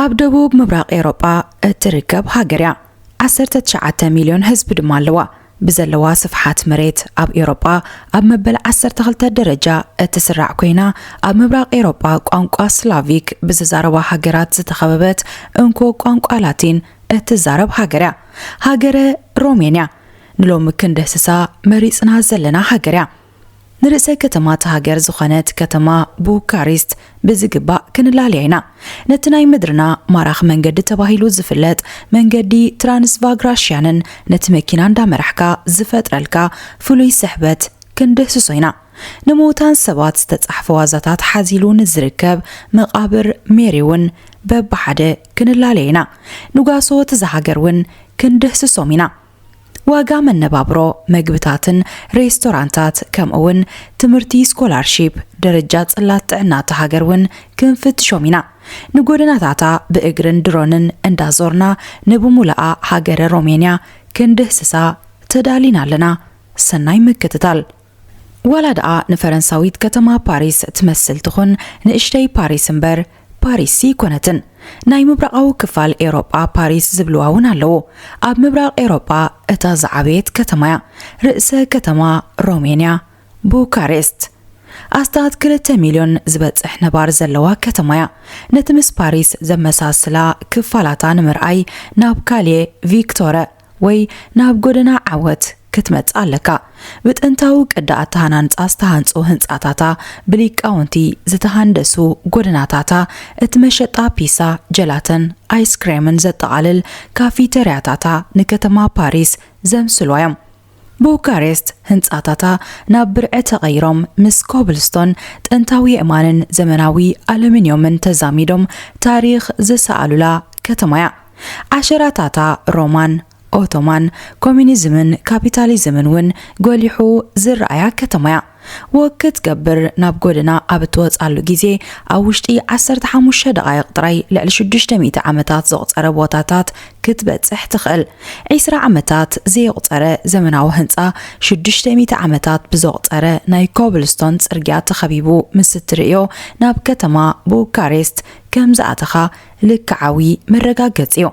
ኣብ ደቡብ ምብራቕ ኤውሮጳ እትርከብ ሃገር እያ። ዓሰርተ ትሽዓተ ሚልዮን ህዝቢ ድማ ኣለዋ። ብዘለዋ ስፍሓት መሬት ኣብ ኤውሮጳ ኣብ መበል ዓሰርተ ክልተ ደረጃ እትስራዕ ኮይና፣ ኣብ ምብራቕ ኤውሮጳ ቋንቋ ስላቪክ ብዝዛረባ ሃገራት ዝተኸበበት እንኮ ቋንቋ ላቲን እትዛረብ ሃገር እያ። ሃገረ ሮሜንያ ንሎሚ ክንደስሳ መሪጽና ዘለና ሃገር እያ። ንርእሰ ከተማ እታ ሃገር ዝኾነት ከተማ ቡካሪስት ብዝግባእ ክንላለያ ኢና። ነቲ ናይ ምድርና ማራኺ መንገዲ ተባሂሉ ዝፍለጥ መንገዲ ትራንስቫግራሽያንን ነቲ መኪና እንዳመራሕካ ዝፈጥረልካ ፍሉይ ስሕበት ክንድህስሶ ኢና። ንሙታን ሰባት ዝተጻሕፈ ዋዛታት ሓዚሉ ንዝርከብ መቓብር ሜሪ እውን በብሓደ ክንላለዮ ኢና። ንጓሶ እቲ ዝሃገር እውን ክንድህስሶም ኢና። ዋጋ መነባብሮ፣ መግብታትን ሬስቶራንታት፣ ከምኡ እውን ትምህርቲ፣ ስኮላርሺፕ፣ ደረጃ ጽላት ጥዕና እታ ሃገር እውን ክንፍትሾም ኢና። ንጎደናታታ ብእግርን ድሮንን እንዳዞርና ንብሙላኣ ሃገረ ሮሜንያ ክንድህስሳ ተዳሊና ኣለና። ሰናይ ምክትታል። ዋላ ደኣ ንፈረንሳዊት ከተማ ፓሪስ ትመስል ትኹን፣ ንእሽተይ ፓሪስ እምበር ፓሪስ ኣይኮነትን። ናይ ምብራቓዊ ክፋል ኤውሮጳ ፓሪስ ዝብልዋ እውን ኣለዉ። ኣብ ምብራቕ ኤውሮጳ እታ ዝዓበየት ከተማ እያ። ርእሰ ከተማ ሮሜንያ ቡካሬስት። ኣስታት ክልተ ሚልዮን ዝበጽሕ ነባር ዘለዋ ከተማ እያ። ነቲ ምስ ፓሪስ ዘመሳስላ ክፋላታ ንምርኣይ ናብ ካልየ ቪክቶረ ወይ ናብ ጎደና ዓወት ክትመጽእ ኣለካ። ብጥንታዊ ቅዲ ኣተሃናንጻ ዝተሃንጹ ህንጻታታ፣ ብሊቃውንቲ ዝተሃንደሱ ጎደናታታ፣ እቲ መሸጣ ፒሳ፣ ጀላተን ኣይስክሬምን ዘጠቓልል ካፊተርያታታ ንከተማ ፓሪስ ዘምስልዋ እዮም። ቡካሬስት ህንጻታታ ናብ ብርዒ ተቐይሮም፣ ምስ ኮብልስቶን፣ ጥንታዊ የእማንን ዘመናዊ ኣሉሚንዮምን ተዛሚዶም ታሪኽ ዝሰኣሉላ ከተማ እያ። ዓሸራታታ ሮማን፣ ኦቶማን፣ ኮሚኒዝምን ካፒታሊዝምን እውን ጎሊሑ ዝረኣያ ከተማ እያ። ወክ ክትገብር ናብ ጎደና ኣብ እትወጻሉ ግዜ፣ ኣብ ውሽጢ ዓሰርተ ሓሙሽተ ደቓይቕ ጥራይ ልዕሊ ሽዱሽተ ሚእቲ ዓመታት ዘቑጸረ ቦታታት ክትበጽሕ ትኽእል። ዒስራ ዓመታት ዘየቑጸረ ዘመናዊ ህንጻ፣ ሽዱሽተ ሚእቲ ዓመታት ብዘቑጸረ ናይ ኮብልስቶን ጽርግያ ተኸቢቡ ምስ እትርእዮ፣ ናብ ከተማ ቡካሬስት ከም ዝኣተኻ ልክዓዊ መረጋገጺ እዩ።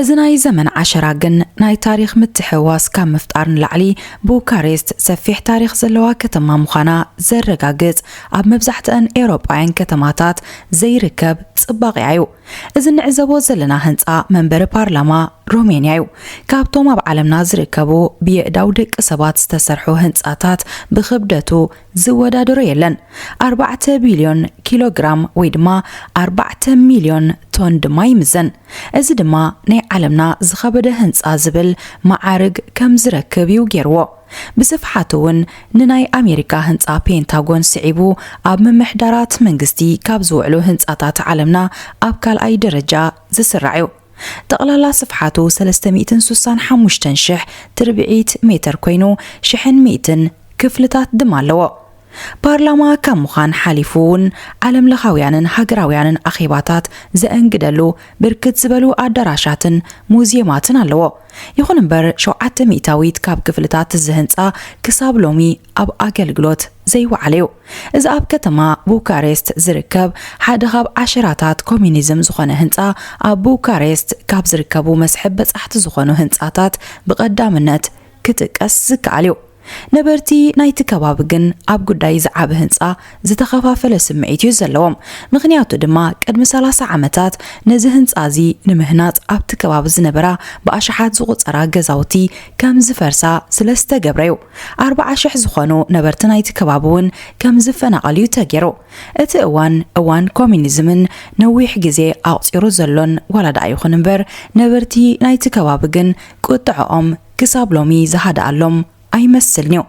እዚ ናይ ዘመን ዓሸራ ግን ናይ ታሪኽ ምትሕውዋስ ካብ ምፍጣር ንላዕሊ፣ ቡካሬስት ሰፊሕ ታሪኽ ዘለዋ ከተማ ምዃና ዘረጋግጽ፣ ኣብ መብዛሕትአን ኤውሮጳውያን ከተማታት ዘይርከብ ጽባቐኣ እዩ። እዚ እንዕዘቦ ዘለና ህንጻ መንበሪ ፓርላማ ሮሜንያ እዩ። ካብቶም ኣብ ዓለምና ዝርከቡ ብየእዳው ደቂ ሰባት ዝተሰርሑ ህንጻታት ብክብደቱ ዝወዳደሮ የለን። ኣርባዕተ ቢልዮን ኪሎግራም ወይ ድማ ኣርባዕተ ሚልዮን ቶን ድማ ይምዘን። እዚ ድማ ናይ ዓለምና ዝኸበደ ህንጻ ዝብል መዓርግ ከም ዝረክብ እዩ ገይርዎ። ብስፍሓቱ እውን ንናይ ኣሜሪካ ህንጻ ፔንታጎን ስዒቡ፣ ኣብ ምምሕዳራት መንግስቲ ካብ ዝውዕሉ ህንጻታት ዓለምና ኣብ ካልኣይ ደረጃ ዝስራዕ እዩ። ጠቕላላ ስፍሓቱ ሰለስተ ሚእትን ስሳን ሓሙሽተን ሽሕ ትርብዒት ሜተር ኮይኑ፣ ሽሕን ሚእትን ክፍልታት ድማ ኣለዎ። ፓርላማ ካብ ምዃን ሓሊፉ እውን ዓለምለኻውያንን ሃገራውያንን ኣኼባታት ዘእንግደሉ ብርክት ዝበሉ ኣዳራሻትን ሙዝየማትን ኣለዎ። ይኹን እምበር፣ ሸውዓተ ሚእታዊት ካብ ክፍልታት እዚ ህንጻ ክሳብ ሎሚ ኣብ ኣገልግሎት ዘይወዓለ እዩ። እዚ ኣብ ከተማ ቡካሬስት ዝርከብ ሓደ ካብ ዓሸራታት ኮሚኒዝም ዝኾነ ህንጻ፣ ኣብ ቡካሬስት ካብ ዝርከቡ መስሕብ በጻሕቲ ዝኾኑ ህንጻታት ብቐዳምነት ክጥቀስ ዝከኣል እዩ። ነበርቲ ናይቲ ከባቢ ግን ኣብ ጉዳይ ዝዓቢ ህንጻ ዝተኸፋፈለ ስምዒት እዩ ዘለዎም። ምኽንያቱ ድማ፣ ቅድሚ ሰላሳ ዓመታት ነዚ ህንጻ እዚ ንምህናጽ ኣብቲ ከባቢ ዝነበራ ብኣሽሓት ዝቑጸራ ገዛውቲ ከም ዝፈርሳ ስለ ዝተገብረ እዩ። ኣርብዓ ሽሕ ዝኾኑ ነበርቲ ናይቲ ከባቢ እውን ከም ዝፈናቐሉ እዩ ተገይሩ። እቲ እዋን፣ እዋን ኮሚኒዝምን ነዊሕ ግዜ ኣቑጺሩ ዘሎን ዋላ ደኣ ይኹን እምበር፣ ነበርቲ ናይቲ ከባቢ ግን ቁጥዐኦም ክሳብ ሎሚ ዝሃደኣሎም ኣይመስልን እዩ።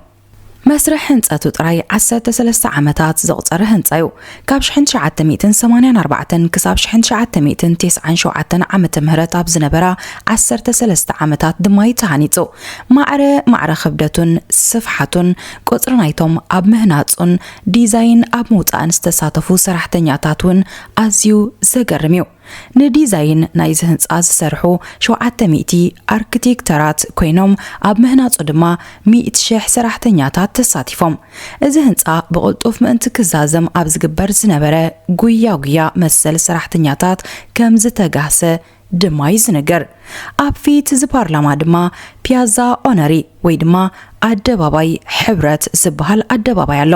መስርሕ ህንጸቱ ጥራይ ዓሰርተ ሰለስተ ዓመታት ዘቑጸረ ህንጻ እዩ። ካብ ሽሕን ትሽዓተ ሚእትን ሰማንያን ኣርባዕተን ክሳብ ሽሕን ትሽዓተ ሚእትን ተስዓን ሸውዓተን ዓመተ ምህረት ኣብ ዝነበራ ዓሰርተ ሰለስተ ዓመታት ድማ እዩ ተሃኒጹ። ማዕረ ማዕረ ክብደቱን ስፍሓቱን፣ ቁጽሪ ናይቶም ኣብ ምህናጹን ዲዛይን ኣብ ምውጻእን ዝተሳተፉ ሰራሕተኛታት እውን ኣዝዩ ዘገርም እዩ። ንዲዛይን ናይዚ ህንጻ ዝሰርሑ ሸውዓተ ሚእቲ ኣርክቴክተራት ኮይኖም፣ ኣብ ምህናጹ ድማ ሚእቲ ሽሕ ሰራሕተኛታት ተሳቲፎም። እዚ ህንጻ ብቕልጡፍ ምእንቲ ክዛዘም ኣብ ዝግበር ዝነበረ ጉያ ጉያ መሰል ሰራሕተኛታት ከም ዝተጋህሰ ድማ እዩ ዝንገር። ኣብ ፊት እዚ ፓርላማ ድማ ፒያዛ ኦነሪ ወይ ድማ ኣደባባይ ሕብረት ዝበሃል ኣደባባይ ኣሎ።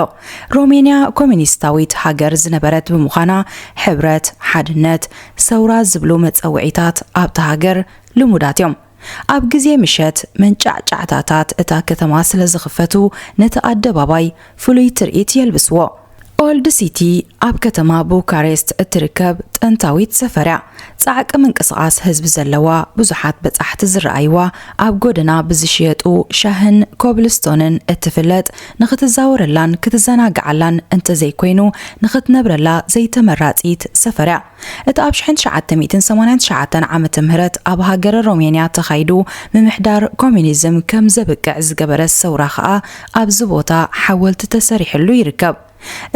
ሮሜንያ ኮሚኒስታዊት ሃገር ዝነበረት ብምዃና፣ ሕብረት፣ ሓድነት፣ ሰውራ ዝብሉ መጸውዒታት ኣብታ ሃገር ልሙዳት እዮም። ኣብ ግዜ ምሸት መንጫዕጫዕታታት እታ ከተማ ስለ ዝኽፈቱ፣ ነቲ ኣደባባይ ፍሉይ ትርኢት የልብስዎ። ኦልድ ሲቲ ኣብ ከተማ ቡካሬስት እትርከብ ጥንታዊት ሰፈር እያ። ጻዕቂ ምንቅስቓስ ህዝቢ ዘለዋ፣ ብዙሓት በጻሕቲ ዝረኣይዋ፣ ኣብ ጎደና ብዝሽየጡ ሻህን ኮብልስቶንን እትፍለጥ፣ ንኽትዛወረላን ክትዘናግዓላን እንተዘይኮይኑ ንኽትነብረላ ዘይተመራጺት ሰፈር እያ። እቲ ኣብ ሽሕን ትሽዓተ ሚእትን ሰማንያን ትሽዓተን ዓመተ ምህረት ኣብ ሃገረ ሮሜንያ ተኻይዱ ምምሕዳር ኮሚኒዝም ከም ዘብቅዕ ዝገበረ ሰውራ ኸኣ ኣብዚ ቦታ ሓወልቲ ተሰሪሕሉ ይርከብ።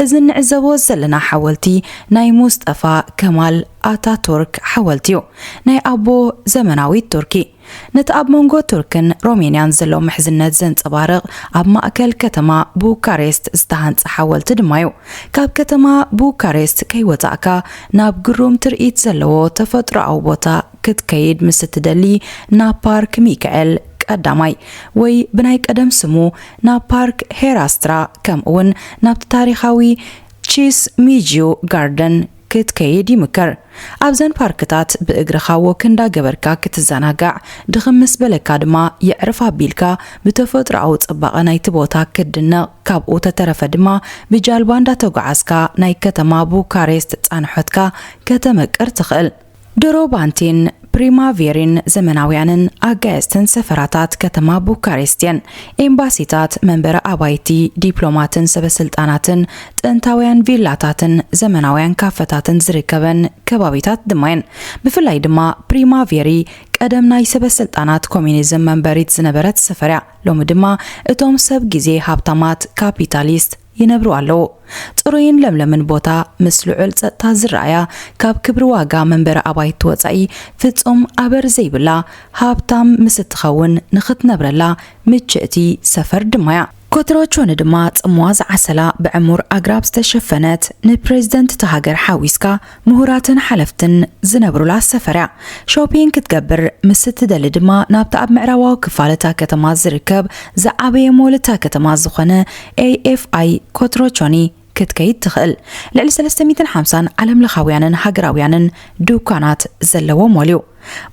እዚ እንዕዘቦ ዘለና ሓወልቲ ናይ ሙስጠፋ ከማል ኣታቱርክ ሓወልቲ እዩ። ናይ ኣቦ ዘመናዊት ቱርኪ። ነቲ ኣብ መንጎ ቱርክን ሮሜንያን ዘሎ ምሕዝነት ዘንጸባርቕ ኣብ ማእከል ከተማ ቡካሬስት ዝተሃንጸ ሓወልቲ ድማ እዩ። ካብ ከተማ ቡካሬስት ከይወጻእካ ናብ ግሩም ትርኢት ዘለዎ ተፈጥሮኣዊ ቦታ ክትከይድ ምስ እትደሊ ናብ ፓርክ ሚካኤል ቀዳማይ ወይ ብናይ ቀደም ስሙ ናብ ፓርክ ሄራስትራ ከምኡውን ናብቲ ታሪኻዊ ቺስ ሚጂዩ ጋርደን ክትከይድ ይምከር። ኣብዘን ፓርክታት ብእግርኻ ወክ እንዳገበርካ ክትዘናጋዕ፣ ድኽም ምስ በለካ ድማ የዕርፍ ኣቢልካ ብተፈጥሮኣዊ ጽባቐ ናይቲ ቦታ ክትድነቕ፣ ካብኡ ተተረፈ ድማ ብጃልባ እንዳተጓዓዝካ ናይ ከተማ ቡካሬስት ጻንሖትካ ከተመቅር ትኽእል። ድሮ ባንቲን ፕሪማቬሪን ዘመናውያንን ኣጋየጽትን ሰፈራታት ከተማ ቡካሬስት እየን። ኤምባሲታት፣ መንበሪ ኣባይቲ ዲፕሎማትን ሰበስልጣናትን፣ ጥንታውያን ቪላታትን ዘመናውያን ካፈታትን ዝርከበን ከባቢታት ድማ እየን። ብፍላይ ድማ ፕሪማቬሪ ቀደም ናይ ሰበስልጣናት ኮሚኒዝም መንበሪት ዝነበረት ሰፈር እያ። ሎሚ ድማ እቶም ሰብ ግዜ ሃብታማት ካፒታሊስት ይነብሩ ኣለዉ። ጽሩይን ለምለምን ቦታ ምስ ልዑል ጸጥታ ዝረኣያ፣ ካብ ክብሪ ዋጋ መንበሪ ኣባይቲ ወጻኢ ፍጹም ኣበር ዘይብላ፣ ሃብታም ምስ እትኸውን ንኽትነብረላ ምችእቲ ሰፈር ድማ እያ። ኮትሮቾኒ ድማ ጽምዋ ዝዓሰላ፣ ብዕሙር ኣግራብ ዝተሸፈነት፣ ንፕሬዝደንት እታ ሃገር ሓዊስካ ምሁራትን ሓለፍትን ዝነብሩላ ሰፈር እያ። ሾፒንግ ክትገብር ምስ እትደሊ ድማ ናብቲ ኣብ ምዕራባዊ ክፋል እታ ከተማ ዝርከብ ዝዓበየ ሞል እታ ከተማ ዝኾነ ኤ ኤፍ ኣይ ኮትሮቾኒ ክትከይድ ትኽእል። ልዕሊ ሰለስተ ሚእትን ሓምሳን ዓለምለኻውያንን ሃገራውያንን ዱኳናት ዘለዎ ሞል እዩ።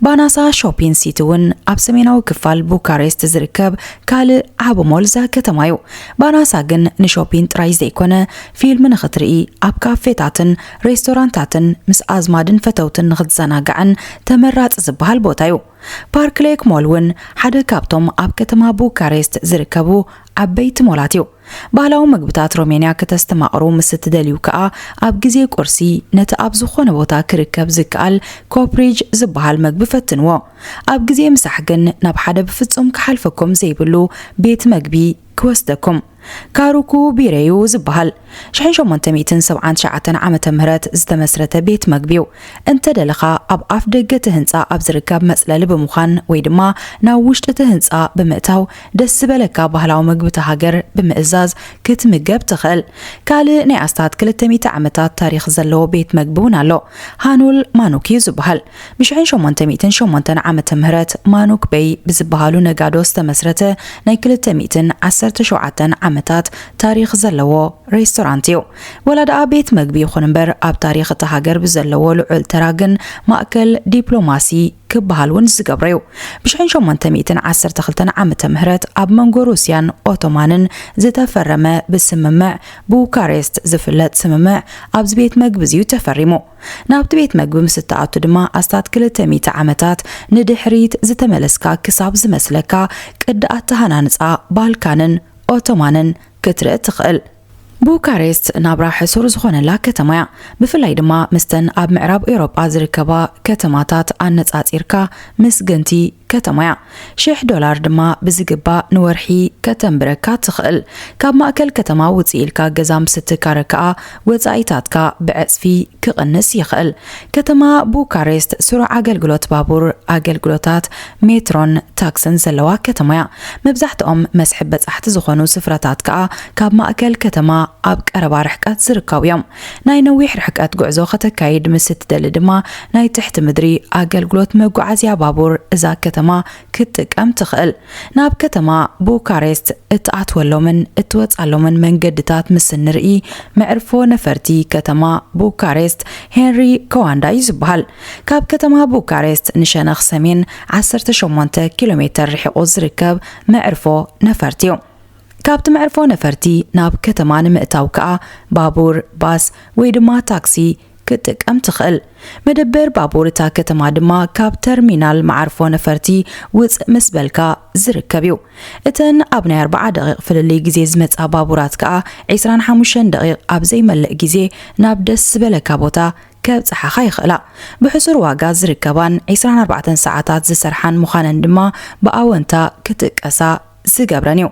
ባናሳ ሾፒን ሲቲ እውን ኣብ ሰሜናዊ ክፋል ቡካሬስት ዝርከብ ካልእ ዓቢ ሞል እዛ ከተማ እዩ። ባናሳ ግን ንሾፒን ጥራይ ዘይኮነ፣ ፊልም ንኽትርኢ፣ ኣብ ካፌታትን ሬስቶራንታትን ምስ ኣዝማድን ፈተውትን ንኽትዘናጋዕን ተመራጺ ዝበሃል ቦታ እዩ። ፓርክ ሌክ ሞል እውን ሓደ ካብቶም ኣብ ከተማ ቡካሬስት ዝርከቡ ዓበይቲ ሞላት እዩ። ባህላዊ መግብታት ሮሜንያ ከተስተማቕሩ ምስ እትደልዩ ከኣ፣ ኣብ ግዜ ቁርሲ ነቲ ኣብ ዝኾነ ቦታ ክርከብ ዝከኣል ኮፕሪጅ ዝበሃል መግቢ ፈትንዎ። ኣብ ግዜ ምሳሕ ግን ናብ ሓደ ብፍጹም ክሓልፈኩም ዘይብሉ ቤት መግቢ ክወስደኩም። ካሩኩ ቢሬዩ ዝበሃል ሽሕን ሸሞንተ ሚእትን ሰብዓን ትሽዓተን ዓመተ ምህረት ዝተመስረተ ቤት መግቢ እዩ። እንተ ደለኻ ኣብ ኣፍ ደገ እቲ ህንጻ ኣብ ዝርከብ መጽለሊ ብምዃን ወይ ድማ ናብ ውሽጢ እቲ ህንጻ ብምእታው ደስ ዝበለካ ባህላዊ መግቢ እታ ሃገር ብምእዛዝ ክትምገብ ትኽእል። ካልእ ናይ ኣስታት ክልተ ሚእቲ ዓመታት ታሪኽ ዘለዎ ቤት መግቢ እውን ኣሎ። ሃኑል ማኑክ እዩ ዝበሃል። ብ ሽሕን ሸሞንተ ሚእትን ሸሞንተን ዓመተ ምህረት ማኑክ ቤይ ብዝበሃሉ ነጋዶ ዝተመስረተ ናይ ክልተ ሚእትን ዓሰርተ ሸውዓተን ዓመታት ታሪኽ ዘለዎ ሬስቶራንት እዩ። ወላ ደኣ ቤት መግቢ ይኹን እምበር፣ ኣብ ታሪኽ እታ ሃገር ብዘለዎ ልዑል ተራ ግን ማእከል ዲፕሎማሲ ክበሃል እውን ዝገብሮ እዩ። ብ ሽሕን ሸሞንተ ሚእትን ዓሰርተ ክልተን ዓመተ ምህረት ኣብ መንጎ ሩስያን ኦቶማንን ዝተፈረመ ብስምምዕ ቡካሬስት ዝፍለጥ ስምምዕ ኣብዚ ቤት መግቢ እዚ እዩ ተፈሪሙ። ናብቲ ቤት መግቢ ምስ እትኣቱ ድማ ኣስታት ክልተ ሚእቲ ዓመታት ንድሕሪት ዝተመለስካ ክሳብ ዝመስለካ ቅዲ ኣተሃናንጻ ባልካንን ኦቶማንን ክትርኢ ትኽእል። ቡካሬስት ናብራ ሕሱር ዝኾነላ ከተማ እያ። ብፍላይ ድማ ምስተን ኣብ ምዕራብ ኤውሮጳ ዝርከባ ከተማታት ኣነጻጺርካ ምስግንቲ ከተማ እያ። ሽሕ ዶላር ድማ ብዝግባእ ንወርሒ ከተንብረካ ትኽእል። ካብ ማእከል ከተማ ውፅእ ኢልካ ገዛ ምስ እትካረ ከኣ ወፃኢታትካ ብዕፅፊ ክቕንስ ይኽእል። ከተማ ቡካሬስት ስሩዕ ኣገልግሎት ባቡር፣ ኣገልግሎታት ሜትሮን ታክስን ዘለዋ ከተማ እያ። መብዛሕትኦም መስሕብ በጻሕቲ ዝኾኑ ስፍራታት ከኣ ካብ ማእከል ከተማ ኣብ ቀረባ ርሕቀት ዝርከቡ እዮም። ናይ ነዊሕ ርሕቀት ጉዕዞ ከተካይድ ምስ እትደሊ ድማ ናይ ትሕቲ ምድሪ ኣገልግሎት መጓዓዝያ ባቡር እዛ ከተማ ክትጥቀም ትኽእል። ናብ ከተማ ቡካሬስት እትኣትወሎምን እትወጻሎምን መንገድታት ምስ እንርኢ፣ መዕርፎ ነፈርቲ ከተማ ቡካሬስት ሄንሪ ኮዋንዳ እዩ ዝበሃል። ካብ ከተማ ቡካሬስት ንሸነኽ ሰሜን ዓሰርተ ሸሞንተ ኪሎ ሜተር ርሒቑ ዝርከብ መዕርፎ ነፈርቲ እዩ። ካብቲ መዕርፎ ነፈርቲ ናብ ከተማ ንምእታው ከኣ ባቡር፣ ባስ ወይ ድማ ታክሲ ክትጥቀም ትኽእል። መደበር ባቡር እታ ከተማ ድማ ካብ ተርሚናል መዓርፎ ነፈርቲ ውጽእ ምስ በልካ ዝርከብ እዩ። እተን ኣብ ናይ ኣርብዓ ደቂቕ ፍልልይ ግዜ ዝመጻ ባቡራት ከኣ ዕስራን ሓሙሽተን ደቂቕ ኣብ ዘይመልእ ግዜ ናብ ደስ ዝበለካ ቦታ ከብጽሓኻ ይኽእላ። ብሕሱር ዋጋ ዝርከባን ዕስራን ኣርባዕተን ሰዓታት ዝሰርሓን ምዃነን ድማ ብኣወንታ ክትጥቀሳ ዝገብረን እዩ።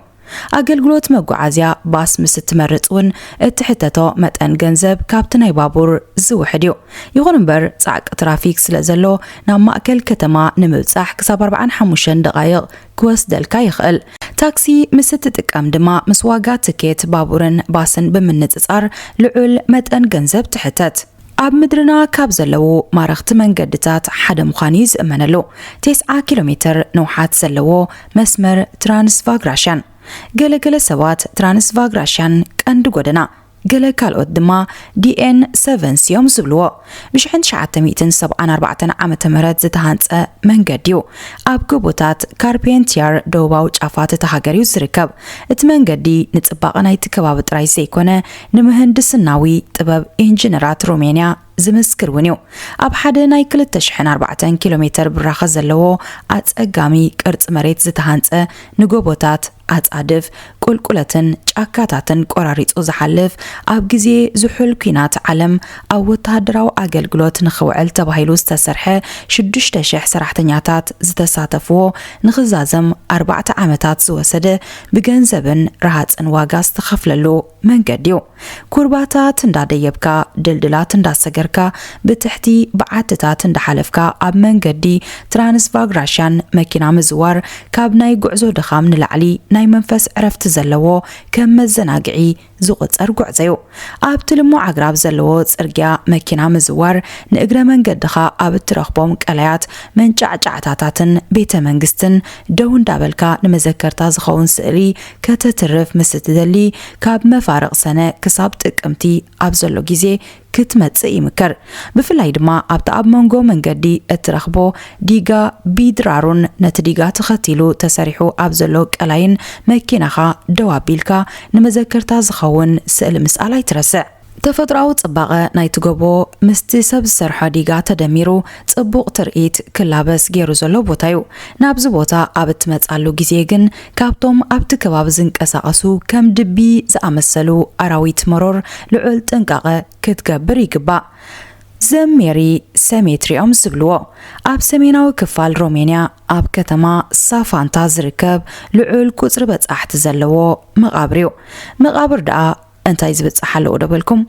ኣገልግሎት መጓዓዝያ ባስ ምስ እትመርጽ እውን እትሕተቶ መጠን ገንዘብ ካብቲ ናይ ባቡር ዝውሕድ እዩ። ይኹን እምበር ጻዕቂ ትራፊክ ስለ ዘሎ ናብ ማእከል ከተማ ንምብጻሕ ክሳብ ኣርብዓን ሓሙሽተን ደቓይቕ ክወስደልካ ይኽእል። ታክሲ ምስ እትጥቀም ድማ ምስ ዋጋ ትኬት ባቡርን ባስን ብምንጽጻር ልዑል መጠን ገንዘብ ትሕተት። ኣብ ምድርና ካብ ዘለዉ ማረኽቲ መንገድታት ሓደ ምዃኑ እዩ ዝእመነሉ። ተስዓ ኪሎ ሜተር ንውሓት ዘለዎ መስመር ትራንስቫግራሽያን። ገለ ገለ ሰባት ትራንስቫግራሽያን ቀንዲ ጎደና፣ ገለ ካልኦት ድማ ዲኤን ሰቨንስ እዮም ዝብልዎ። ብ ትሽዓተ ሚእትን ሰብዓን ኣርባዕተን ዓመተ ምህረት ዝተሃንጸ መንገዲ እዩ። ኣብ ጎቦታት ካርፔንቲያር ደቡባዊ ጫፋት እታ ሃገር እዩ ዝርከብ። እቲ መንገዲ ንጽባቐ ናይቲ ከባቢ ጥራይ ዘይኮነ፣ ንምህንድስናዊ ጥበብ ኢንጂነራት ሮሜንያ ዝምስክር እውን እዩ። ኣብ ሓደ ናይ ክልተ ሽሕን ኣርባዕተን ኪሎ ሜተር ብራኸ ዘለዎ ኣጸጋሚ ቅርጺ መሬት ዝተሃንጸ፣ ንጎቦታት፣ ኣጻድፍ፣ ቁልቁለትን ጫካታትን ቆራሪጹ ዝሓልፍ፣ ኣብ ግዜ ዝሑል ኲናት ዓለም ኣብ ወተሃደራዊ ኣገልግሎት ንኽውዕል ተባሂሉ ዝተሰርሐ፣ ሽዱሽተ ሽሕ ሰራሕተኛታት ዝተሳተፍዎ፣ ንኽዛዘም ኣርባዕተ ዓመታት ዝወሰደ፣ ብገንዘብን ረሃጽን ዋጋ ዝተኸፍለሉ መንገዲ እዩ። ኩርባታት እንዳደየብካ፣ ድልድላት እንዳሰገርካ፣ ብትሕቲ በዓትታት እንዳሓለፍካ ኣብ መንገዲ ትራንስቫግራሽያን መኪና ምዝዋር ካብ ናይ ጉዕዞ ድኻም ንላዕሊ ናይ መንፈስ ዕረፍቲ ዘለዎ ከም መዘናግዒ ዝቑጸር ጉዕዞ እዩ። ኣብቲ ልሙዕ ኣግራብ ዘለዎ ጽርግያ መኪና ምዝዋር ንእግረ መንገድኻ ኣብ እትረኽቦም ቀላያት መንጫዕጫዕታታትን ቤተ መንግስትን ደው እንዳበልካ ንመዘከርታ ዝኸውን ስእሊ ከተትርፍ ምስ እትደሊ፣ ካብ መፋርቕ ሰነ ክሳብ ጥቅምቲ ኣብ ዘሎ ግዜ ክትመጽእ ይምከር። ብፍላይ ድማ ኣብቲ ኣብ መንጎ መንገዲ እትረኽቦ ዲጋ ቢድራሩን ነቲ ዲጋ ተኸቲሉ ተሰሪሑ ኣብ ዘሎ ቀላይን መኪናኻ ደው ኣቢልካ ንመዘከርታ ዝኸውን ስእሊ ምስኣል ኣይትረስዕ። ተፈጥሮኣዊ ጽባቐ ናይቲ ጎቦ ምስቲ ሰብ ዝሰርሖ ዲጋ ተደሚሩ ጽቡቕ ትርኢት ክላበስ ገይሩ ዘሎ ቦታ እዩ። ናብዚ ቦታ ኣብ እትመጻሉ ግዜ ግን ካብቶም ኣብቲ ከባቢ ዝንቀሳቐሱ ከም ድቢ ዝኣመሰሉ ኣራዊት መሮር ልዑል ጥንቃቐ ክትገብር ይግባእ። ዘሜሪ ሰሜትሪ እዮም ዝብልዎ። ኣብ ሰሜናዊ ክፋል ሮሜንያ ኣብ ከተማ ሳፋንታ ዝርከብ ልዑል ቁጽሪ በጻሕቲ ዘለዎ መቓብር እዩ። መቓብር ደኣ እንታይ ዝብጻሕ ኣለዎ ዶ በልኩም?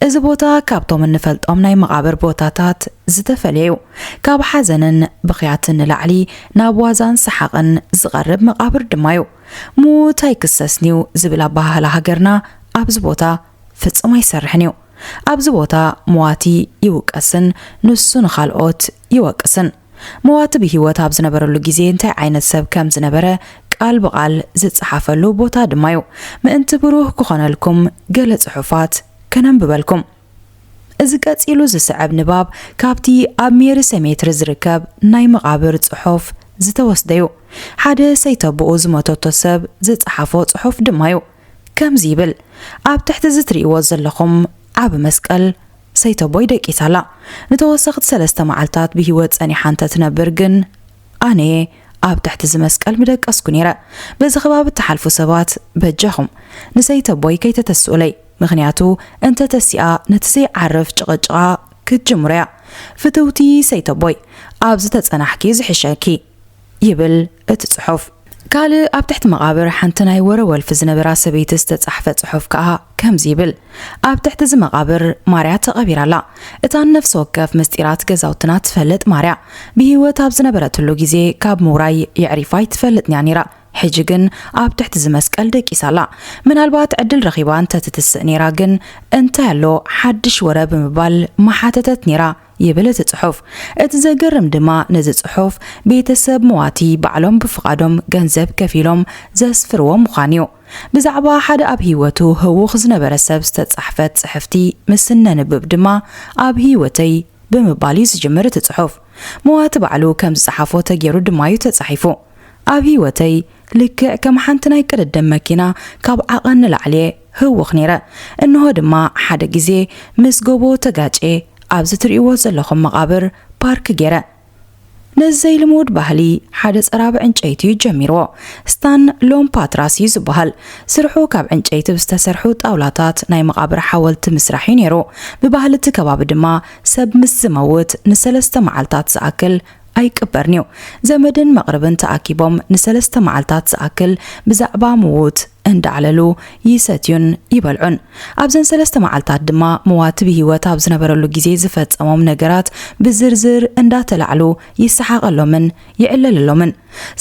እዚ ቦታ ካብቶም እንፈልጦም ናይ መቓብር ቦታታት ዝተፈልየ እዩ። ካብ ሓዘንን ብኽያትን ንላዕሊ ናብ ዋዛን ሰሓቕን ዝቐርብ መቓብር ድማ እዩ። ምዉት ኣይክሰስን እዩ ዝብል ኣበሃህላ ሃገርና ኣብዚ ቦታ ፍጹም ኣይሰርሕን እዩ። ኣብዚ ቦታ መዋቲ ይውቀስን ንሱ ንኻልኦት ይወቅስን። መዋቲ ብህይወት ኣብ ዝነበረሉ ግዜ እንታይ ዓይነት ሰብ ከም ዝነበረ ቃል ብቓል ዝጸሓፈሉ ቦታ ድማ እዩ። ምእንቲ ብሩህ ክኾነልኩም ገለ ጽሑፋት ከነንብበልኩም። እዚ ቀጺሉ ዝስዕብ ንባብ ካብቲ ኣብ ሜሪ ሰሜትሪ ዝርከብ ናይ መቓብር ጽሑፍ ዝተወስደ እዩ። ሓደ ሰይተቦኡ ዝመተቶ ሰብ ዝጸሓፎ ጽሑፍ ድማ እዩ። ከምዚ ይብል፣ ኣብ ትሕቲ እዚ ትርእይዎ ዘለኹም ዓቢ መስቀል ሰይተቦይ ደቂሳ ኣላ። ንተወሰኽቲ ሰለስተ መዓልታት ብህይወት ጸኒሓ እንተ ትነብር ግን፣ ኣነ'የ ኣብ ትሕቲ እዚ መስቀል ምደቀስኩ ነይረ። በዚ ከባቢ እትሓልፉ ሰባት፣ በጃኹም ንሰይተቦይ ከይተተስኡለይ። ምኽንያቱ እንተ ተሲኣ ነቲ ዘይዓርፍ ጭቕጭቓ ክትጅምሮ እያ። ፍትውቲ ሰይተቦይ፣ ኣብዚ ተጸናሕኪ ዝሕሸኪ። ይብል እቲ ጽሑፍ። ካልእ ኣብ ትሕቲ መቓብር ሓንቲ ናይ ወረ ወልፊ ዝነበራ ሰበይቲ ዝተጻሕፈ ጽሑፍ ከኣ ከምዚ ይብል። ኣብ ትሕቲ እዚ መቓብር ማርያ ተቐቢራ ኣላ። እታ ነፍሲ ወከፍ ምስጢራት ገዛውትና ትፈልጥ ማርያ፣ ብህይወት ኣብ ዝነበረትሉ ግዜ ካብ ምውራይ የዕሪፋ ኣይትፈልጥን እያ ነይራ። ሕጂ ግን ኣብ ትሕቲ እዚ መስቀል ደቂሳ ኣላ። ምናልባት ዕድል ረኺባ እንተትትስእ ነይራ ግን እንታይ ኣሎ ሓድሽ ወረ ብምባል ምሓተተት ነይራ። ይብል እቲ ጽሑፍ። እቲ ዘገርም ድማ ነዚ ጽሑፍ ቤተሰብ መዋቲ ባዕሎም ብፍቓዶም ገንዘብ ከፊሎም ዘስፍርዎ ምዃኑ እዩ። ብዛዕባ ሓደ ኣብ ህይወቱ ህዉኽ ዝነበረ ሰብ ዝተጻሕፈት ጽሕፍቲ ምስ እነንብብ ድማ ኣብ ህይወተይ ብምባል እዩ ዝጅምር እቲ ጽሑፍ። መዋቲ ባዕሉ ከም ዝጸሓፎ ተገይሩ ድማ እዩ ተጻሒፉ። ኣብ ህይወተይ ልክዕ ከም ሓንቲ ናይ ቅድድም መኪና ካብ ዓቐን ንላዕሊ እየ ህውኽ ነይረ። እንሆ ድማ ሓደ ግዜ ምስ ጎቦ ተጋጭየ ኣብዚ ትርእይዎ ዘለኹም መቓብር ፓርክ ገይረ። ነዚ ዘይልሙድ ባህሊ ሓደ ጸራቢ ዕንጨይቲ እዩ ጀሚርዎ። ስታን ሎም ፓትራስ እዩ ዝበሃል። ስርሑ ካብ ዕንጨይቲ ብዝተሰርሑ ጣውላታት ናይ መቓብር ሓወልቲ ምስራሕ እዩ ነይሩ። ብባህሊ እቲ ከባቢ ድማ ሰብ ምስ ዝመውት ንሰለስተ መዓልታት ዝኣክል ኣይቅበርን እዩ። ዘመድን መቕርብን ተኣኪቦም ንሰለስተ መዓልታት ዝኣክል ብዛዕባ ምዉት እንዳዕለሉ ይሰትዩን ይበልዑን። ኣብዘን ሰለስተ መዓልታት ድማ መዋቲ ብህይወት ኣብ ዝነበረሉ ግዜ ዝፈጸሞም ነገራት ብዝርዝር እንዳተላዕሉ ይሰሓቐሎምን ይዕለለሎምን።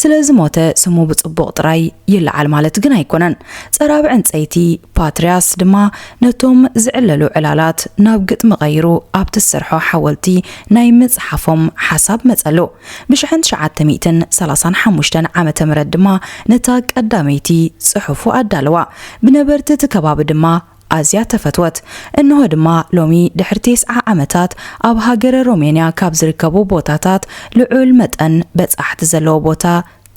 ስለ ዝሞተ ስሙ ብጽቡቕ ጥራይ ይለዓል ማለት ግን ኣይኮነን። ጸራቢ ዕንጸይቲ ፓትርያስ ድማ ነቶም ዝዕለሉ ዕላላት ናብ ግጥሚ ቀይሩ ኣብ ትሰርሖ ሓወልቲ ናይ ምጽሓፎም ሓሳብ መጸሉ። ብ ትሽዓተ ሚእትን ሰላሳን ሓሙሽተን ዓመተ ምህረት ድማ ነታ ቀዳመይቲ ጽሑፉ ኣዳለዋ። ብነበርቲ እቲ ከባቢ ድማ ኣዝያ ተፈትወት። እንሆ ድማ ሎሚ ድሕሪ ተስዓ ዓመታት ኣብ ሃገረ ሮሜንያ ካብ ዝርከቡ ቦታታት ልዑል መጠን በጻሕቲ ዘለዎ ቦታ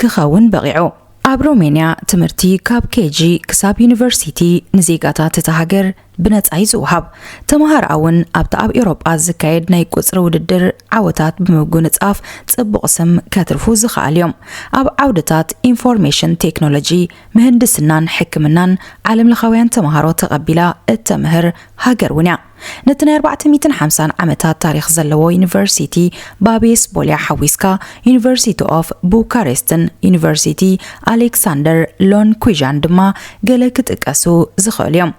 ክኸውን በቒዑ። ኣብ ሮሜንያ ትምህርቲ ካብ ኬጂ ክሳብ ዩኒቨርሲቲ ንዜጋታት እታ ሃገር ብነጻ እዩ ዝወሃብ። ተመሃሮኣ እውን ኣብቲ ኣብ ኤውሮጳ ዝካየድ ናይ ቁጽሪ ውድድር ዓወታት ብምጉንጻፍ ጽቡቕ ስም ከትርፉ ዝኸኣሉ እዮም። ኣብ ዓውድታት ኢንፎርሜሽን ቴክኖሎጂ፣ ምህንድስናን ሕክምናን ዓለምለኻውያን ተመሃሮ ተቐቢላ እተምህር ሃገር እውን እያ። ነቲ ናይ ኣርባዕተ ሚእትን ሓምሳን ዓመታት ታሪኽ ዘለዎ ዩኒቨርሲቲ ባቤስ ቦልያ ሓዊስካ፣ ዩኒቨርሲቲ ኦፍ ቡካሬስትን ዩኒቨርሲቲ ኣሌክሳንደር ሎን ኩይዣን ድማ ገለ ክጥቀሱ ዝኽእሉ እዮም።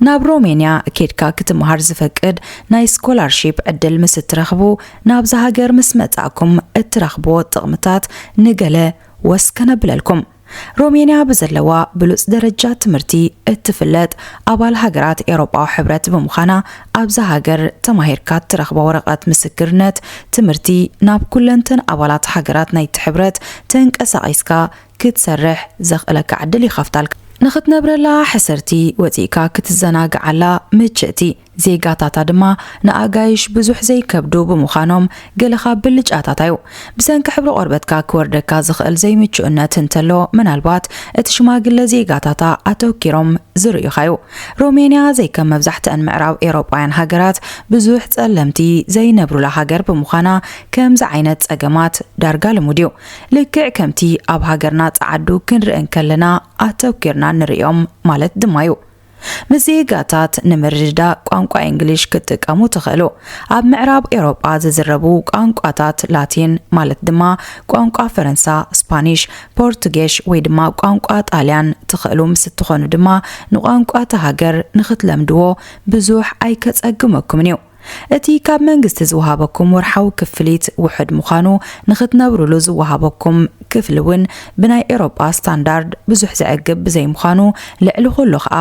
ናብ ሮሜንያ ኬድካ ክትመሃር ዝፈቅድ ናይ ስኮላርሺፕ ዕድል ምስ እትረኽቡ፣ ናብዛ ሃገር ምስ መጻእኩም እትረኽብዎ ጥቕምታት ንገለ ወስ ከነብለልኩም። ሮሜንያ ብዘለዋ ብሉጽ ደረጃ ትምህርቲ እትፍለጥ ኣባል ሃገራት ኤውሮጳዊ ሕብረት ብምዃና፣ ኣብዛ ሃገር ተማሂርካ እትረኽቦ ወረቐት ምስክርነት ትምህርቲ ናብ ኩለንተን ኣባላት ሃገራት ናይቲ ሕብረት ተንቀሳቒስካ ክትሰርሕ ዘኽእለካ ዕድል ይኸፍታልካ። ንኽትነብረላ ሕስርቲ፣ ወጺእካ ክትዘናግዓላ ምችእቲ፣ ዜጋታታ ድማ ንኣጋይሽ ብዙሕ ዘይከብዱ ብምዃኖም ገለ ካብ ብልጫታታ እዩ። ብሰንኪ ሕብሪ ቆርበትካ ክወርደካ ዝኽእል ዘይምቹእነት እንተሎ፣ ምናልባት እቲ ሽማግለ ዜጋታታ ኣተኪሮም ዝርእዩኻ እዩ። ሮሜንያ ዘይከም መብዛሕትአን ምዕራብ ኤውሮጳውያን ሃገራት ብዙሕ ጸለምቲ ዘይነብሩላ ሃገር ብምዃና፣ ከምዚ ዓይነት ጸገማት ዳርጋ ልሙድ እዩ። ልክዕ ከምቲ ኣብ ሃገርና ጸዓዱ ክንርኢ እንከለና ኣተኪርና ንርእዮም ማለት ድማ እዩ። ምስ ዜጋታት ንምርድዳእ ቋንቋ እንግሊሽ ክትጥቀሙ ትኽእሉ። ኣብ ምዕራብ ኤውሮጳ ዝዝረቡ ቋንቋታት ላቲን፣ ማለት ድማ ቋንቋ ፈረንሳ፣ ስፓኒሽ፣ ፖርቱጌሽ ወይ ድማ ቋንቋ ጣልያን ትኽእሉ ምስ እትኾኑ ድማ፣ ንቋንቋ እታ ሃገር ንኽትለምድዎ ብዙሕ ኣይከጸግመኩምን እዩ። እቲ ካብ መንግስቲ ዝወሃበኩም ወርሓዊ ክፍሊት ውሑድ ምዃኑ፣ ንኽትነብሩሉ ዝወሃበኩም ክፍሊ እውን ብናይ ኤውሮጳ ስታንዳርድ ብዙሕ ዘዕግብ ብዘይምዃኑ፣ ልዕሊ ኩሉ ኸኣ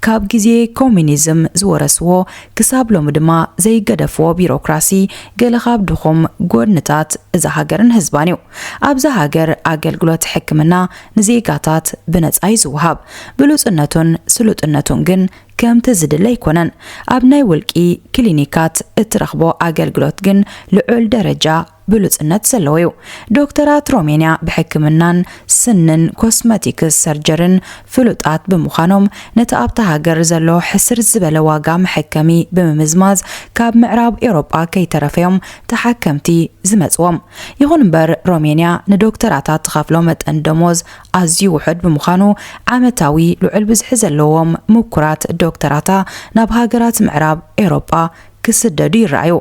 ካብ ግዜ ኮሙኒዝም ዝወረስዎ፣ ክሳብ ሎሚ ድማ ዘይገደፍዎ ቢሮክራሲ፣ ገለ ካብ ድኹም ጎድንታት እዛ ሃገርን ህዝባን እዩ። ኣብዛ ሃገር ኣገልግሎት ሕክምና ንዜጋታት ብነጻ እዩ ዝወሃብ። ብሉጽነቱን ስሉጥነቱን ግን ከምቲ ዝድለ ኣይኮነን። ኣብ ናይ ውልቂ ክሊኒካት እትረኽቦ ኣገልግሎት ግን ልዑል ደረጃ ብሉጽነት ዘለዎ እዩ። ዶክተራት ሮሜንያ ብሕክምናን ስንን ኮስመቲክስ ሰርጀርን ፍሉጣት ብምዃኖም፣ ነቲ ኣብታ ሃገር ዘሎ ሕስር ዝበለ ዋጋ መሐከሚ ብምምዝማዝ፣ ካብ ምዕራብ ኤውሮጳ ከይተረፈ እዮም ተሓከምቲ ዝመጽዎም። ይኹን እምበር፣ ሮሜንያ ንዶክተራታት ትኸፍሎ መጠን ደሞዝ ኣዝዩ ውሑድ ብምዃኑ፣ ዓመታዊ ልዑል ብዝሒ ዘለዎም ምኩራት ዶክተራታ ናብ ሃገራት ምዕራብ ኤውሮጳ ክስደዱ ይረኣዩ።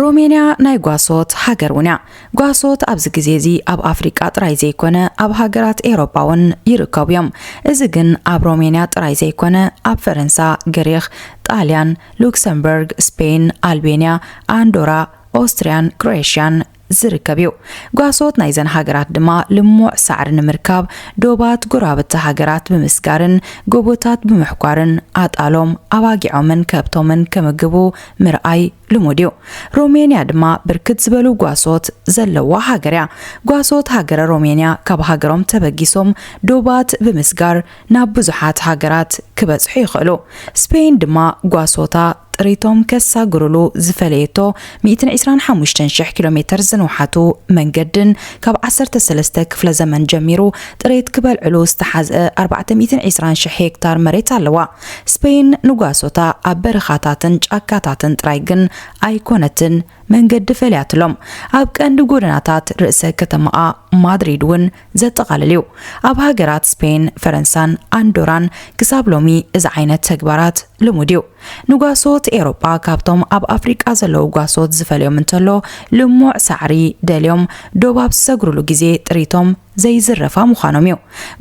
ሮሜንያ ናይ ጓሶት ሃገር እውን እያ። ጓሶት ኣብዚ ግዜ እዚ ኣብ ኣፍሪቃ ጥራይ ዘይኮነ ኣብ ሃገራት ኤውሮጳ እውን ይርከቡ እዮም። እዚ ግን ኣብ ሮሜንያ ጥራይ ዘይኮነ ኣብ ፈረንሳ፣ ግሪኽ፣ ጣልያን፣ ሉክሰምበርግ፣ ስፔን፣ ኣልቤንያ፣ ኣንዶራ፣ ኦስትርያን ክሮኤሽያን ዝርከብ እዩ። ጓሶት ናይዘን ሃገራት ድማ ልሙዕ ሳዕሪ ንምርካብ ዶባት ጎረባብቲ ሃገራት ብምስጋርን ጎቦታት ብምሕኳርን ኣጣሎም፣ ኣባጊዖምን ከብቶምን ክምግቡ ምርኣይ ልሙድ እዩ። ሮሜንያ ድማ ብርክት ዝበሉ ጓሶት ዘለዋ ሃገር እያ። ጓሶት ሃገረ ሮሜንያ ካብ ሃገሮም ተበጊሶም ዶባት ብምስጋር ናብ ብዙሓት ሃገራት ክበጽሑ ይኽእሉ። ስፔን ድማ ጓሶታ ጥሪቶም ከሳግሩሉ ዝፈለየቶ ሚእትን ዕስራን ሓሙሽተን ሽሕ ኪሎ ሜተር ዝንውሓቱ መንገድን ካብ ዓሰርተ ሰለስተ ክፍለ ዘመን ጀሚሩ ጥሬት ክበልዕሉ ዝተሓዝአ ኣርባዕተ ሚእትን ዕስራን ሽሕ ሄክታር መሬት ኣለዋ። ስፔን ንጓሶታ ኣብ በረኻታትን ጫካታትን ጥራይ ግን ኣይኮነትን መንገዲ ፈልያትሎም። ኣብ ቀንዲ ጎደናታት ርእሰ ከተማኣ ማድሪድ እውን ዘጠቓልል እዩ። ኣብ ሃገራት ስፔን፣ ፈረንሳን ኣንዶራን ክሳብ ሎሚ እዚ ዓይነት ተግባራት ልሙድ እዩ። ንጓሶት ኤውሮጳ ካብቶም ኣብ ኣፍሪቃ ዘለዉ ጓሶት ዝፈልዮም እንተሎ፣ ልሙዕ ሳዕሪ ደልዮም ዶብ ኣብ ዝሰግሩሉ ግዜ ጥሪቶም ዘይዝረፋ ምዃኖም እዩ።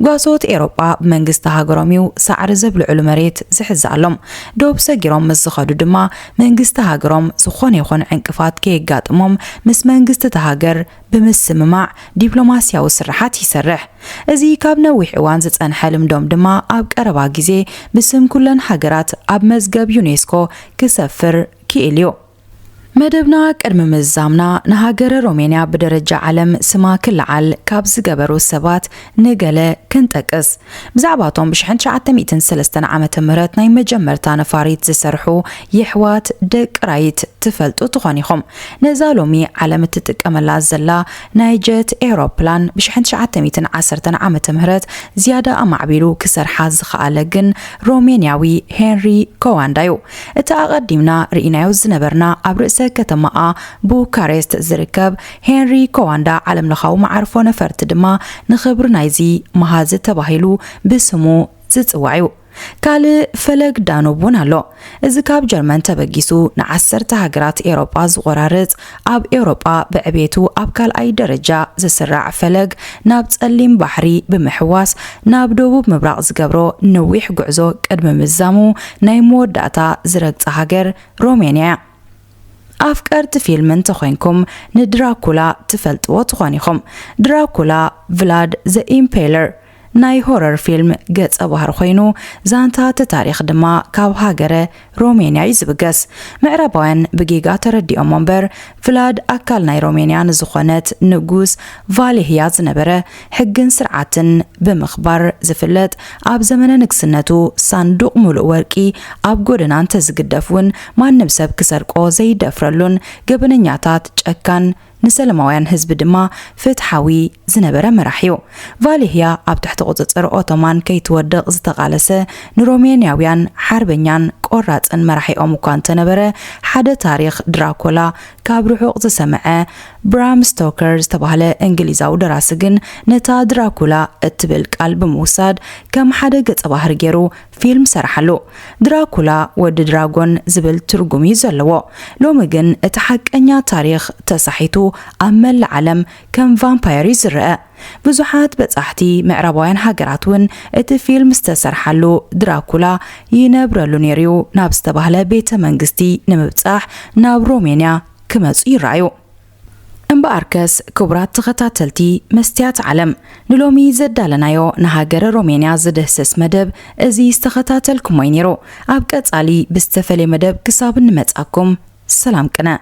ጓሶት ኤውሮጳ ብመንግስቲ ሃገሮም እዩ ሳዕሪ ዘብልዕሉ መሬት ዝሕዝኣሎም። ዶብ ሰጊሮም ምስ ዝኸዱ ድማ መንግስቲ ሃገሮም ዝኾነ ይኹን ዕንቅፋት ከየጋጥሞም ምስ መንግስቲ እታ ሃገር ብምስምማዕ ዲፕሎማስያዊ ስርሓት ይሰርሕ። እዚ ካብ ነዊሕ እዋን ዝጸንሐ ልምዶም ድማ ኣብ ቀረባ ግዜ ብስም ኩለን ሃገራት ኣብ መዝገብ ዩኔስኮ ክሰፍር ክኢል እዩ። መደብና ቅድሚ ምዝዛምና ንሃገረ ሮሜንያ ብደረጃ ዓለም ስማ ክለዓል ካብ ዝገበሩ ሰባት ንገለ ክንጠቅስ። ብዛዕባቶም ብሽሕን ትሽዓተ ሚእትን ሰለስተን ዓመተ ምህረት ናይ መጀመርታ ነፋሪት ዝሰርሑ የሕዋት ደቂ ራይት ትፈልጡ ትኾን ኢኹም። ነዛ ሎሚ ዓለም እትጥቀመላ ዘላ ናይ ጀት ኤውሮፕላን ብሽሕን ትሽዓተ ሚእትን ዓሰርተን ዓመተ ምህረት ዝያዳ ኣማዕቢሉ ክሰርሓ ዝኸኣለ ግን ሮሜንያዊ ሄንሪ ኮዋንዳ እዩ። እቲ ኣቐዲምና ርኢናዮ ዝነበርና ኣብ ርእሰ ከተማኣ ቡካሬስት ዝርከብ ሄንሪ ኮዋንዳ ዓለምለኻዊ መዓርፎ ነፈርቲ ድማ ንኽብሪ ናይዚ መሃዚ ተባሂሉ ብስሙ ዝጽዋዕ እዩ። ካልእ ፈለግ ዳኑብ እውን ኣሎ። እዚ ካብ ጀርመን ተበጊሱ ንዓሰርተ ሃገራት ኤውሮጳ ዝቖራርጽ፣ ኣብ ኤውሮጳ ብዕቤቱ ኣብ ካልኣይ ደረጃ ዝስራዕ ፈለግ ናብ ጸሊም ባሕሪ ብምሕዋስ ናብ ደቡብ ምብራቕ ዝገብሮ ነዊሕ ጉዕዞ ቅድሚ ምዛሙ ናይ መወዳእታ ዝረግጻ ሃገር ሮሜንያ እያ። ኣፍቀርቲ ፊልም እንተኾይንኩም ንድራኩላ ትፈልጥዎ ትኾን ኢኹም። ድራኩላ ቭላድ ዘ ኢምፔለር ናይ ሆረር ፊልም ገጸ ባህሪ ኮይኑ፣ ዛንታ እቲ ታሪኽ ድማ ካብ ሃገረ ሮሜንያ እዩ ዝብገስ። ምዕራባውያን ብጌጋ ተረዲኦም እምበር፣ ቭላድ ኣካል ናይ ሮሜንያ ንዝኾነት ንጉስ ቫሌህያ ዝነበረ ሕግን ስርዓትን ብምኽባር ዝፍለጥ፣ ኣብ ዘመነ ንግስነቱ ሳንዱቕ ሙሉእ ወርቂ ኣብ ጎደና እንተዝግደፍ እውን ማንም ሰብ ክሰርቆ ዘይደፍረሉን ገበነኛታት ጨካን ንሰለማውያን ህዝቢ ድማ ፍትሓዊ ዝነበረ መራሒ እዩ። ቫሌህያ ኣብ ትሕቲ ቁጽጽር ኦቶማን ከይትወድቕ ዝተቓለሰ ንሮሜንያውያን ሓርበኛን ቆራጽን መራሒኦም እኳ እንተነበረ፣ ሓደ ታሪኽ ድራኮላ ካብ ርሑቕ ዝሰምዐ ብራም ስቶከር ዝተባህለ እንግሊዛዊ ደራሲ ግን ነታ ድራኩላ እትብል ቃል ብምውሳድ ከም ሓደ ገጸ ባህሪ ገይሩ ፊልም ሰራሓሉ። ድራኩላ ወዲ ድራጎን ዝብል ትርጉም እዩ ዘለዎ። ሎሚ ግን እቲ ሓቀኛ ታሪኽ ተሳሒቱ ኣብ መላእ ዓለም ከም ቫምፓየር እዩ ዝረአ። ብዙሓት በጻሕቲ ምዕራባውያን ሃገራት እውን እቲ ፊልም ዝተሰርሓሉ ድራኩላ ይነብረሉ ነይሩ እዩ ናብ ዝተባህለ ቤተ መንግስቲ ንምብጻሕ ናብ ሮሜንያ ክመጹ ይረኣዩ። እምበኣርከስ ክቡራት ተኸታተልቲ መስትያት ዓለም፣ ንሎሚ ዘዳለናዮ ንሃገረ ሮሜንያ ዝድህስስ መደብ እዚ ዝተኸታተልኩሞ እዩ ነይሩ። ኣብ ቀጻሊ ብዝተፈለየ መደብ ክሳብ እንመጻኩም ሰላም ቅነ።